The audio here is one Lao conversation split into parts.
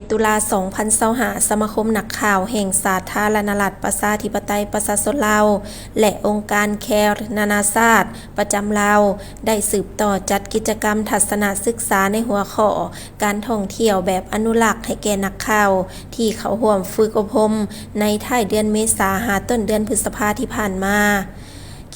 ຕຸລາ ສອງພັນຊາວຫ້າ ສະມາຄົມນັກຂ່າວແຫ່ງສາທາລະນະລັດ ປະຊາທິປະໄຕ ປະຊາຊົນລາວ ແລະ ອົງການ CARE ນານາຊາດ ປະຈຳລາວ ໄດ້ສືບຕໍ່ຈັດກິດຈະກຳທັດສະນະສຶກສາໃນຫົວຂໍ້ ການທ່ອງທ່ຽວແບບອະນຸລັກໃຫ້ແກ່ນັກຂ່າວ ທີ່ເຂົ້າຮ່ວມຝຶກອົບຮົມໃນທ້າຍເດືອນເມສາ ຫາຕົ້ນເດືອນພຶດສະພາທີ່ຜ່ານມາ.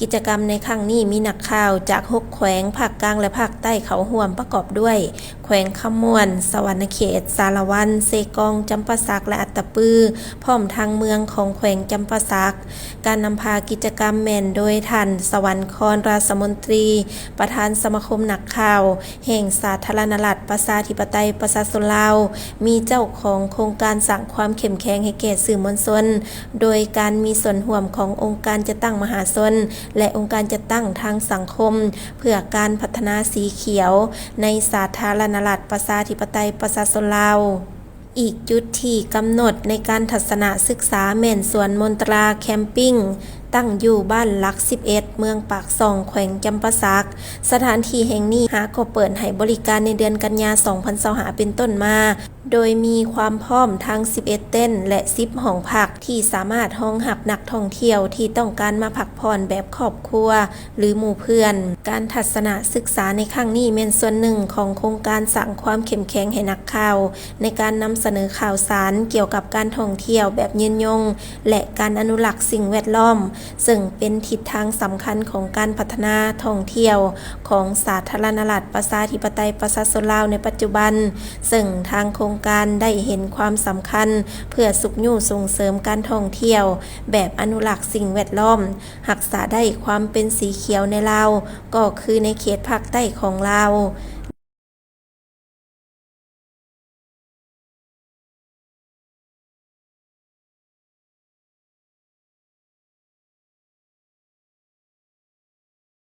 ກິດຈະກຳໃນຄັ້ງນີ້ມີນັກຂ່າວຈາກຫົກແຂວງພາກກາງ ແລະ ພາກໃຕ້ເຂົ້າຮ່ວມ ປະກອບດ້ວຍ ແຂວງຄຳມ່ວນ, ສະຫວັນນະເຂດ, ສາລະວັນ, ເຊກອງ, ຈຳປາສັກ ແລະ ອັດຕະປື ພ້ອມທັງເມືອງຂອງແຂວງຈຳປາສັກ. ການນຳພາກິດຈະກຳແມ່ນໂດຍທ່ານ ສະຫວັນຄອນ ຣາຊະມົນຕີ ປະທານສະມາຄົມນັກຂ່າວແຫ່ງສາທາລະນະລັດ ປະຊາທິປະໄຕ ປະຊາຊົນລາວ, ມີເຈົ້າຂອງໂຄງການສ້າງຄວາມເຂັ້ມແຂງໃຫ້ແກ່ສື່ມວນຊົນ ໂດຍການມີສ່ວນຮ່ວມຂອງອົງການຈັດຕັ້ງມະຫາຊົນ ແລະ ອົງການຈັດຕັ້ງທາງສັງຄົມ ເພື່ອການພັດທະນາສີຂຽວໃນສາທາລະນະລັດ ປະຊາທິປະໄຕ ປະຊາຊົນລາວ. ອີກຈຸດທີ່ກຳນົດໃນການທັດສະນະສຶກສາແມ່ນສວນມົນຕຣາແຄມປິງ ຕັ້ງຢູ່ບ້ານຫຼັກສິບເອັດ ເມືອງປາກຊ່ອງ ແຂວງຈຳປາສັກ. ສະຖານທີ່ແຫ່ງນີ້ຫາກໍເປີດໃຫ້ບໍລິການໃນເດືອນກັນຍາ ສອງພັນຊາວຫ້າ ເປັນຕົ້ນມາ, ໂດຍມີຄວາມພ້ອມທັງສິບເອັດເຕັນ ແລະ ສິບຫ້ອງພັກ ທີ່ສາມາດຮອງຮັບນັກທ່ອງທ່ຽວທີ່ຕ້ອງການມາພັກຜ່ອນແບບຄອບຄົວ ຫຼື ໝູ່ເພື່ອນ. ການທັດສະນະສຶກສາໃນຄັ້ງນີ້ແມ່ນສ່ວນໜຶ່ງຂອງໂຄງການສ້າງຄວາມເຂັ້ມແຂງໃຫ້ນັກຂ່າວ ໃນການນຳສະເໜີຂ່າວສານກ່ຽວກັບການທ່ອງທ່ຽວແບບຍືນຍົງ ແລະ ການອະນຸລັກສິ່ງແວດລ້ອມ, ເຊິ່ງເປັນທິດທາງສຳຄັນຂອງການພັດທະນາທ່ອງທ່ຽວຂອງສາທາລະນະລັດ ປະຊາທິປະໄຕ ປະຊາຊົນລາວໃນປັດຈຸບັນ, ເຊິ່ງທາງໂຄງການໄດ້ເຫັນຄວາມສຳຄັນເພື່ອຊຸກຍູ້ສົ່ງເສີມການທ່ອງທ່ຽວແບບອະນຸລັກສິ່ງແວດລ້ອມ, ຮັກສາໄດ້ຄວາມເປັນສີຂຽວໃນລາວ ກໍຄືໃນເຂດພາກໃຕ້ຂອງລາວ.